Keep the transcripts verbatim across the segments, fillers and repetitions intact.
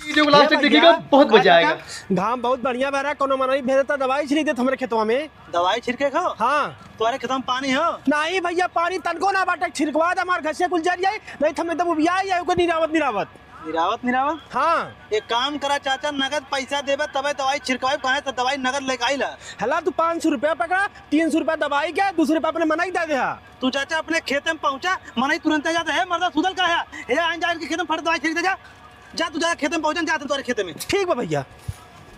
वीडियो को लास्ट तक देखिएगा, बहुत मजा आएगा। घाम बहुत बढ़िया बा रहा, कोनो मनई भेजता दवाई छिड़क देत हमरे खेतवा में। दवाई छिड़के को? हाँ। तोहरे खेतवा में पानी हो? नहीं भइया, पानी तनको ना बाटे, छिड़कवा दे, हमार घसिया कुल जर जाई, नहीं तो हम एकदम उबिया जाई, ओकर निरावत निरावत। निरावत निरावत? हाँ। एक काम करा चाचा, नगद पैसा देबे तबे दवाई छिड़कवाई, कहे तो दवाई नगद लेके आइला। हला तू पाँच सौ रुपया पकड़ा, तीन सौ रुपया दवाई के, दो सौ रुपया अपने मनई दे दे। तू चाचा अपने खेते में पहुँचा, मनई तुरंते जाता है, मर्दा सुधल का है, हे आइन जा इनके खेते में फट दवाई छिड़क दे जा। जा, तू जा खेते में पहुँचा, जा तू तोरे खेते में। ठीक बा भइया।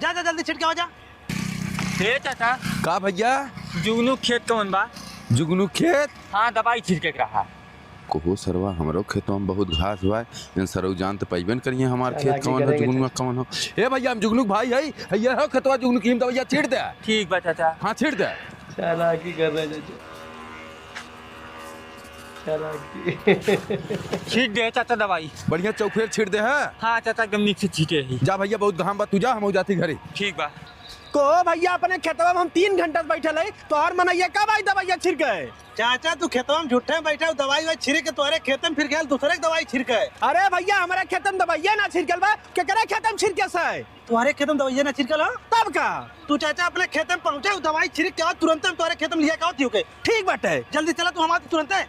जा, जा, जल्दी छिड़के आ जा। हे चाचा। का भइया? जुगनू खेत कौन बा? जुगनू खेत? हाँ, दवाई छिड़के के रहा। कोहो सरवा, हमरो खेतवा में बहुत घास बा। इन सरऊ जान त पइबे न करिए हमार खेत कौन हो, जुगनू कौन हो। ए भइया, हम जुगनू के भाई हई, ये हो खेतवा जुगनू की, हम दवाइया छीट दे। ठीक बा चाचा। हाँ, छीट दे। चालाकी कर रहे चाचा। चालाकी। छीट दे चाचा दवाई। बढ़िया चौफेर छीट दे है। हाँ चाचा, एकदम नीक से छीटे ही। जा भइया, बहुत घाम बा, तू जा, हम जाती घरे। ठीक बा। को भइया, अपने खेतवा में हम तीन घंटा से बैठल है, तोहर मनइया कब आई दवाइया छिड़के? चाचा, तू खेतवा में झूठे बैठा, दवाई वाई छिड़के, तोहरे खेते में फिर गैल दूसरे के दवाई छिड़के। अरे भइया, हमारे खेते में दवाइया ना छिड़कल बा, केकरे खेते में छिड़के से? तुम्हारे खेत में दवाइया ना छिड़कल हो? तब का? तू चाचा अपने खेत में पहुँचा, उ दवाई छिड़क के आओ, तुरंते हम तुम्हारे खेत में लिया के आओ, ठीक है? ठीक बाटे। जल्दी चला, तू हमारे तुरंते।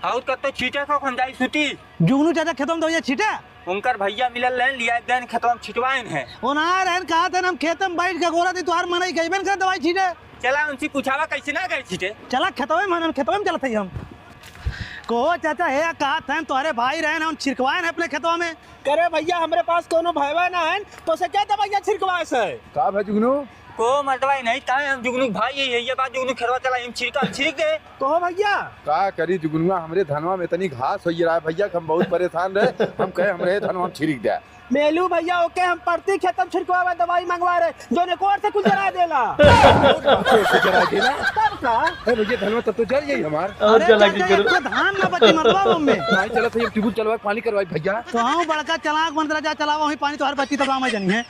और कब तो छीटे को हम जाई सूती। जुगनू चाचा खेत में दवाइया छीटे? उनकर भइया मिलल रहन, लिया देन खेतवा में छिटवाइन है। ओ ना रहन, कहा थे हम खेत में बैठ के गोरा दी, तुहार मनई गइबे न करे दवाई छीटे। चला उनसे पूछावा कैसे ना गए छीटे। चला खेतवे में, हम खेतवे में चलत हई हम। को चाचा हे, कहा थे तुहारे भाई रहन, हम छिड़कवाइन है अपने खेतवा में। करे भइया, हमरे पास कोनो भयवा ना है, तो से क्या दवाइया छिड़कवाए से? का भा जुगनू? को मर्दवा ही नहीं, ताए हम जुगनू भाई ही है, ये बात जुगनू खेतवा चला, हम छिड़का, हम छिड़क दे। कहो भइया। का करी जुगनुआ, हमरे धनवा में इतनी घास होई रहा है भइया कि हम बहुत परेशान रहे, हम कहे हमरे धनवा में छिड़क दे। मेलू भइया, ओके हम परती खेतम छिड़कवावे दवाई मंगवा रहे, जोने कोर से कुल जरा देला। कोर से जरा देला? तब का? ए भइया, धनवा तब तो जर जाई हमार। और अरे चला चाचा, की करो? एक तो धान ना बची मर्दवा में। नहीं चला, सही ट्यूबवेल चलवा के पानी करवाई भइया। तो हम बड़का चलाक बन रहा, जा चलावा वही पानी, तोहर बची तब राम जानी है।